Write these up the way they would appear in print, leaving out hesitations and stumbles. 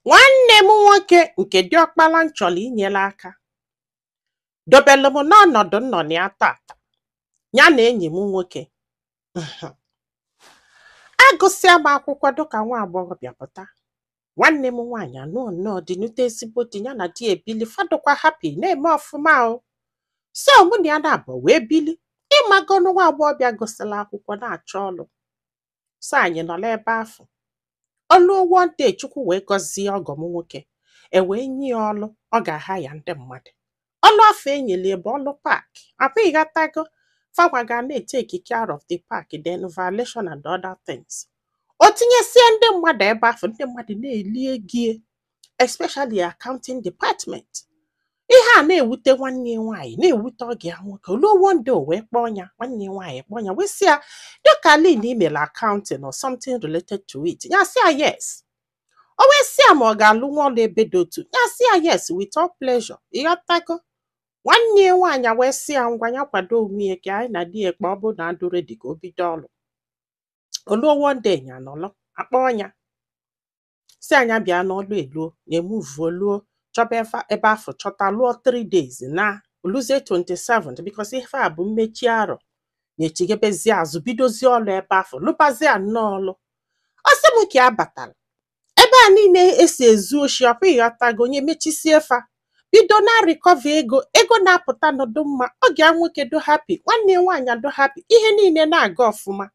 Nwanne m nwoke nke diọkpala m chọrọ inyere aka dobelu m n'ọnọdụ m nọ na ya tata, ya na enyi m nwoke. Agụsịa m akwụkwọ dịka nwa agbọghọbịa pụta. Nwanne m nwaanyị anụọ nnọọ dị nute ezigbo di, ya na di ebili, fadụkwa happy, na-eme ọfụma o. So mụ na ya na-abụ wee bili. Ịmagonu nwa agbọghọbịa gụsịrị akwụkwọ na-achọ ọlụ. So anyị nọrọ ebe afọ. Oluo one day, Chukwu wee gọzie ọgọ m nwoke. E wee nye ya ọlụ ọ ga-aha ya ndị mmadụ. Ọlụ afọ enyeli bụ ọlụ park. Akwa ịghọtago, fanwa ga na-etake care of the park, then violation and other things. O tinyesie ndị mmadụ ebe afọ, ndị mmadụ na-eli ego, especially accounting department. Ihe a na-ewute nwanne ya nwaanyị, na-ewute ọgọ ya nwoke. Oluo one day, o wee kpọọ ya, nwanne ya nwaanyị kpọọ ya wee sị ya, dịka Lynn imere accounting or something related to it. Ya sị ya yes. O wee sị ya ma ọ ga-alụ nwa ọlụ ebe dị otu. Ya sị ya yes, with all pleasure. Ịghọtago? Nwanne ya nwaanyị wee sị ya ngwa, ya kwado onwe ya ka anyị na di ya kpa ọ bụrụ na adụ ready ka o bido ọlụ. Oluo one day, ya nọlụ akpọọ ya, si anya bịa n'ọlụ, eluo na emuvuo luo chọba ebe afọ, chọta lụọ 3 days na oluzie 27, because ife a bụ mmechi arọ, na-echigebezi azụ bidozie ọlụ ebe afọ, lụbazie nnọọ ọlụ. Ọ sị m ka ya batara ebe a niile esi ezu oshi, ọkwa ịghọtago, onye mechisie fa, bido na recover ego, ego na-apụta n'ọdụ mma. Oge ya nwoke do happy, nwanne ya nwaanyị do happy, ihe niile na-aga ọfụma.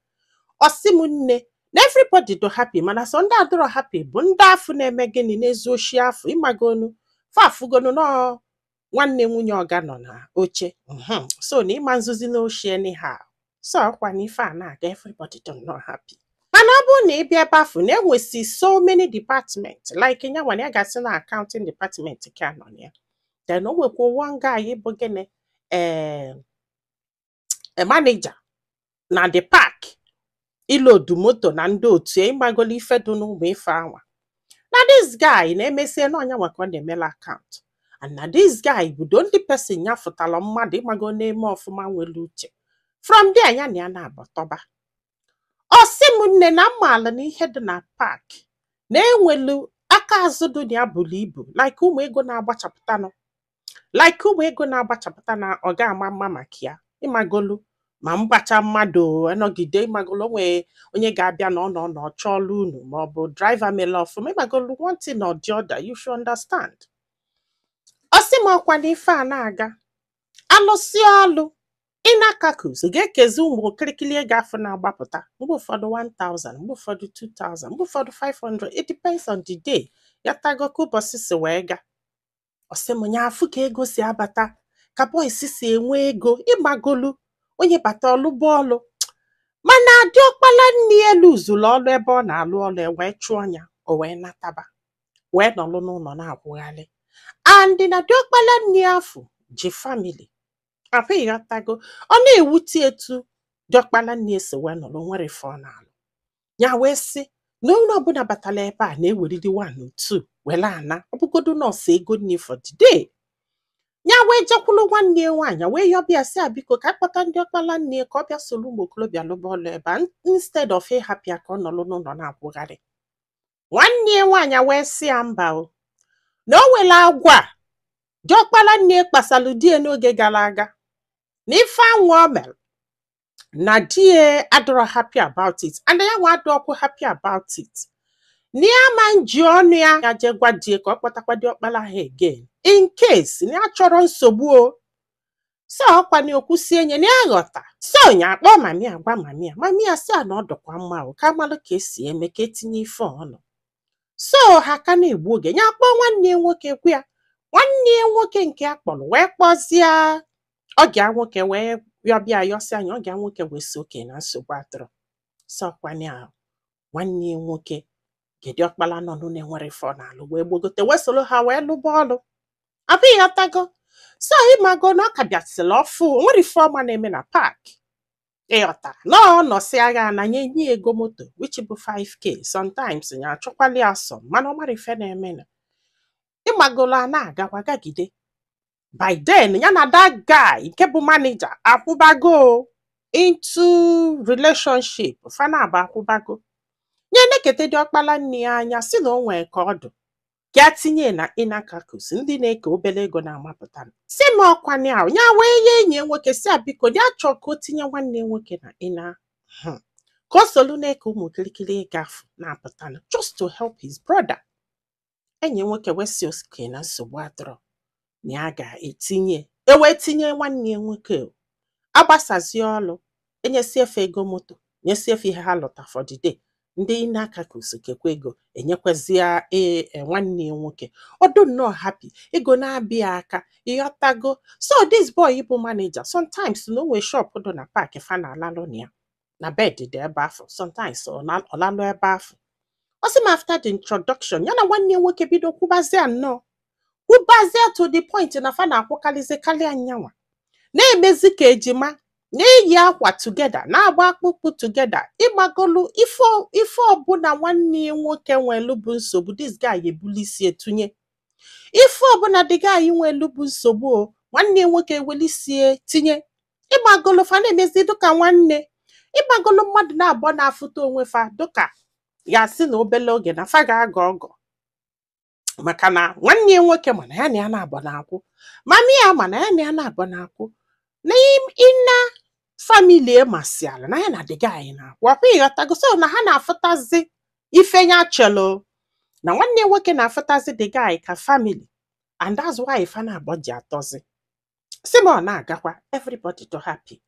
Ọ sị m nne na everybody do happy, mana sọ ndị adịrọ happy bụ ndị afụ na-eme gịnị, na-ezu oshi afụ. Ịmagonu fa afụgonu nọọ nwanne nwunye ọga nọ na oche. So na ịma nzuzi na oshi anyhow. So ọkwa na ife a na-aga, everybody do not happy. Mana ọ bụrụ na ị bịa ebe afụ na enwesi so many department, like nyanwa na ya gasị na accounting department ka nọ na ya, then o nwekwa one guy bụ gịnị, ee, manager na the park, ilodu moto na ndị otu ya. Ịgbagolo ife dị n'ụmụ ife anwa na this guy na-emesie na ọnya nwa ka ọ na-emela account, and na this guy bụ the only person ya fụtara mmadụ ịgbago na-eme ọfụma, nwere uche. From there, ya na ya na-abọtọba. Ọ sị m nne na mmaala na ihe dị na park na enwelu aka azụ dị na ya buru ibu, like ụmụ ego na-agbachapụtanụ, like ụmụ ego na-agbachapụta na ọ ga-ama mma maka ya. Ịmagolu ma mgbacha mmadụ anọgide, ịmagolu onwe onye ga-abịa na ọ nọ na ọ chọọlụ unu, ma ọ bụ driver mere ọfụma. Ịmagolu, one thing or the other, you should understand. Ọ sị m ọkwa na ife a na-aga, alụsị ọlụ ịnakakus ga-ekezi ụmụ okirikiri ego afọ na-agbapụta, mgbe ụfọdụ 1000, mgbe ụfọdụ 2000, mgbe ụfọdụ 500. It depends on the day ya tago, ka ụbọchị si wee gaa. Ọ sị m nya afụ ka ego si abata, ka boys si enwe ego. Ịgbagolu onye bata ọlụ bụ ọlụ, mana diọkpala nne elu zụrụ ọlụ ebe ọ na-alụ ọlụ, e wee chụọ ya, o wee nataba, wee nọlụ n'ụlọ na-akwụghalị. And na diọkpala nne afụ ji family akwa, ịghọtago? Ọ na-ewute etu diọkpala nne esi wee nọrọ nwere ife ọ na-alụ. Ya wee sị na onye ọbụla batara ebe a na-eweriri one or two were ana, ọ bụgodu nọọsụ ego nne for the day. Ya wee jekwulu nwanne ya nwaanyị wee yọbịa, sị a biko, ka akpọta ndị ọkpala nne ka ọ bịa soro ụmụ okorobịa lụba ọlụ ebe a, instead of ịhapụ ya ka ọ nọrọ n'ụlọ na-akwụgharị. Nwanne ya nwaanyị wee sị ya mba o, na o nwere agwa a diọkpala nne kpasalụ di ya n'oge gara aga, na ife anwụ o mere na di ya adịrọ happy about it, and ya nwa adịrọkwu happy about it, na ya ma nji ọnụ ya ya jee gwa di ya ka ọ kpọtakwa diọkpala ha again, in case na ya chọrọ nsogbu o. So ọkwa na okwusie nye na ya ghọta. So nya akpọ mami ya, gwa mami ya, mami ya sị a na ọ dịkwa mma o, ka amalụ ka esi eme ka etinye ife ọnụ. So ha ka na-egbu oge, ya kpọọ nwanne ya nwoke kwu ya. Nwanne ya nwoke nke a kpọrọ wee kpọzie ọgịa nwoke, wee yọbịa yọsị anya. Ọgịa nwoke wee sị oke na nsogbu atụrụ. Sọkwana nwanne ya nwoke gedi ọkpala nọ n'ụlọ enwere ife ọ na-alụ, wee gbogote, wee soro ha wee lụba ọlụ abụ, ịghọtago? So ịmago na ọ ka bịasịrị ọfụ, o nwere ife ọma na-eme na park, ịghọtara na ọ nọsị agha na nye nye ego moto, which bụ 5K sometimes, ya achọkwali ya sọ, mana ọ mara ife na-eme na ịmagolo a na-agakwa gagide. By then, ya na that guy nke bụ manager akwụbago into relationship, fana abụ akwụbago. Nye nekete dị ọkpala nne ya anya, si na o nwee ka ọdụ ka ya tinye na inner caucus ndị na-eke obere ego na-amapụta. Si m ọkwanye ahụ ya wee nye enyi ya nwoke, si a biko, ya chọọ ka o tinye nwanne ya nwoke na inner ka o solu na-eke ụmụ kirikiri ego afọ na-apụta, just to help his brother. Enyi ya nwoke wee sị oke na nsogbu adọrọ, na ya ga-etinye. E wee tinye nwanne ya nwoke o. Agbasazie ọlụ, enyesi efe ego moto, nyesi efe ihe ha lụta for the day. Ndị inner caucus kekwa ego enyekwazia ee nwanne ya nwoke. Ọdụ nnọọ happy, ego na-abịa aka, ịghọtago? So this boy bụ manager, sometimes na o nwee shop dị na park fa na-alalụ na ya, na bed dị ebe afọ. Sometimes ọ lalụ ebe afọ. Ọ sị m after the introduction, ya na nwanne ya nwoke bido kwubazie nnọọ, kwubazie to the point na fa na-akwụkarịzi karịa nyanwa, na-emezi ka ejima, na-eyi akwa together, na-agba akpụkpụ together. Ịgbagolu ife ife ọbụla nwanne ya nwoke nwelu bụ nsogbu, this guy ebuli isi etunye. Ife ọbụla the guy nwelu bụ nsogbu o, nwanne ya nwoke ewelisie tinye. Ịgbagolu fa na-emezi dịka nwanne. Ịgbagolu mmadụ na-abụọ na-afụta onwe fa dịka ya sị na obele oge na fa ga-agọ ọgọ, maka na nwanne ya nwoke mana ya na ya na-abọ na-akwụ, mami ya mana ya na ya na-abọ na-akwụ na inner family masị ala na ya na the guy na-akwụ ọkwa, ịghọtago? So na ha na-afụtazi ife ya chelo na nwanne ya nwoke na-afụtazi the guy ka family, and that's why ife na-abọ ji atọzi. Si ma ọ na-agakwa, everybody to happy.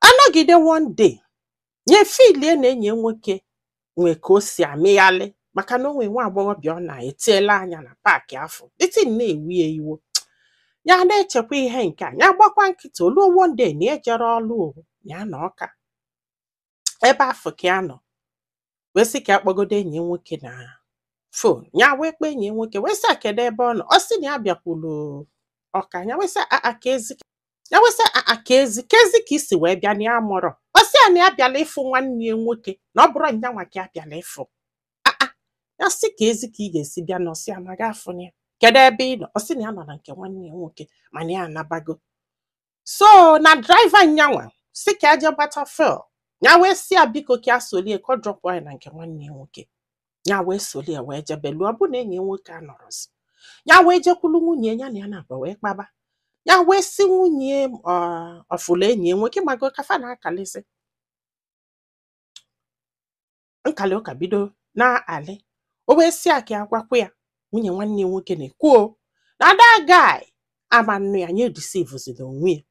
Anọgide, one day nye filie na enyi ya nwoke nwee ka o si amịghalị, maka na o nwee nwa agbọghọbịa ọ na-etiela anya na park afọ. The thing na-ewu ya iwo, ya na-echekwa ihe nke a, ya gbakwa nkịtị. Oluo one day na ejere ọlụ o, ya na ọka ebe afọ ka ya nọ wee sị ka ya kpọgodo enyi ya nwoke na phone. Ya wee kpọọ enyi ya nwoke, wee sị a kedu ebe ọ nọ. Ọ sị na ya bịakwulu ọka. Ya wee sị aa ka ezi, ya wee sị aa ka ezi, ka ezi ka isi wee bịa na ya mụrọ. Ọ sị ya na ya bịala ịfụ nwanne ya nwoke, na ọ bụrụ nyanwa ka ya bịala ịfụ. Aa, ya sị ka ezi ka ị ga-esi bịa na ọsị amaghị afụ ya, kedu ebe ị nọ? Ọ sị na ya nọ na nke nwanne ya nwoke, mana ya anabago. So na driver nyanwa si ka aje gbata fuel. Ya wee sị ya biko ka ya solie ka ọ drop ya na nke nwanne ya nwoke. Ya wee solie wee jebe luo. Ọ bụ na enyi ya nwoke anọrọzi. Ya wee jekwulu nwunye ya na ya na-abụ wee kpaba. Ya wee sị nwunye ọfụlụ enyi ya nwoke, mago kafa na-akalizi nkali ụka bido na-alị. O wee sị ya ka ya gwakwa ya nwunye nwanne ya nwoke na-ekwu o na that guy ama nnu ya nye deceive onwe ya.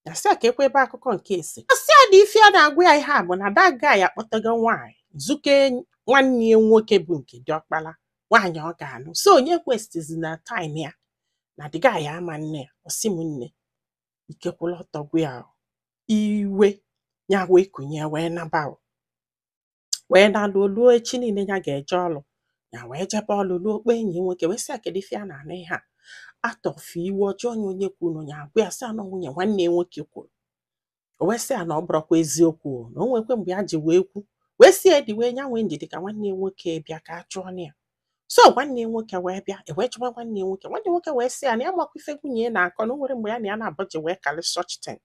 Ya sị ya ka ekwe ebe akụkọ nke esi. Ọ sị ya na ife a na-agwa ya ihe a bụ na that guy akpọtago nwaanyị zuke nwanne ya nwoke bụ nke diọkpala nwaanyị ọ ga-anụ, so onye kwestizi na time ya na the guy ama nne ya. Ọ sị m nne, ikekwula ọtọ gwa ya o. Iwe ya wee kunye wee naba o, wee naluo. Luo echi niile ya ga-eje ọlụ, ya wee jebe ọlụ. Luo kpọọ enyi ya nwoke, wee sị ya kedu ife a na-anụ ihe a atọfe iwe ọjọọ ya. Onye kwuru ya agwa ya, sị anọ nwunye nwanne ya nwoke kwuru. O wee sị ya na ọ bụrọkwa eziokwu o, na o nwekwe mgbe ya ji wee kwu, wee sị ya dị wee nya nwee ndidi ka nwanne ya nwoke bịa ka a chụọ ya. So nwanne ya nwoke wee bịa, e wee chụba nwanne ya nwoke. Nwanne ya nwoke wee sị ya na ya makwa ife nwunye ya na-akọ, na o nwere mgbe ya na ya na-abụ ji wee kalị such thing.